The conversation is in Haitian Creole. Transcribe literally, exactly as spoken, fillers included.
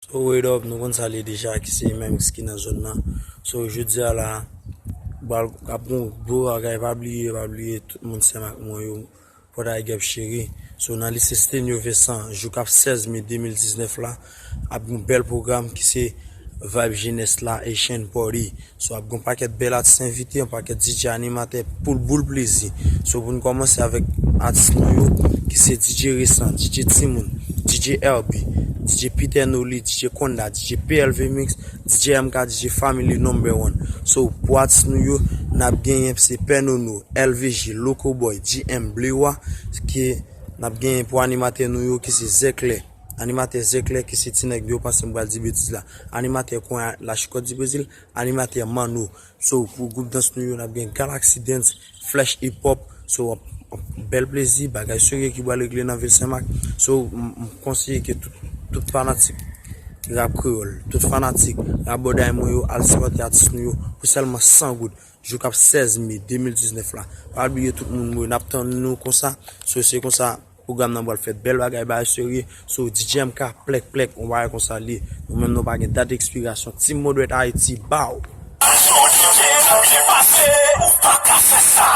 So, word up, nou konn sa l ye deja, ki se M M X ki nan zòn nan. So, jodi a la, bal ap gon gwo bagay, pa bliye, pa bliye, tout moun sèm ak mwen yo, Pòt Ayè Gèp Cheri. So, nan lise Stenio Vincent, jou k ap sèz me de mil diznèf la, ap gon bèl pwogram ki se Vibe Jenès la, Haitian Party. So, ap gon pakèt bèl atis envite, yon pakèt D J animatè pou l boul plezi. So, pou n kòmanse avèk atis nou yo, ki se D J Resan, D J Timoun, D J L B, D J Peter Noli, D J Konda, D J P L V Mix, D J M K, D J Family Number One. So, pou atis nou yo, n ap genyen se Pè Nono, L V G, Loco Boy, G M, Blewa, ki n ap genyen pou animatè nou yo ki se Zèklè. Animatè Zèklè ki se ti nèg yo panse m pral di betiz la. Animatè Kwen Lachikòt di Brezil, animatè Manno. So, pou gwoup dans nou yo, n ap gen Galaxy Dance, Flash Hip Hop. So, ap, ap bèl plezi, bagay serye ki pral regle nan vil Senmak. So, m, m konseye ke tout, tout fanatik rap kreyòl, tout fanatik rabòday mwen yo, al sipòte atis nou yo pou sèlman san goud. Jou k ap sèz me de mil diznèf la. Pa bliye tout moun mwen, n ap tann nou konsa. So, se konsa pwogram nan pral fèt, bèl bagay, bagay serye. So, D J M K, plèk, plèk, yon bagay konsa l ye. Nou menm nou pa gen dat ekspirasyon. Team Modred Haiti, bow! Aksyon D J nan byen pase, ou pa ka fè sa.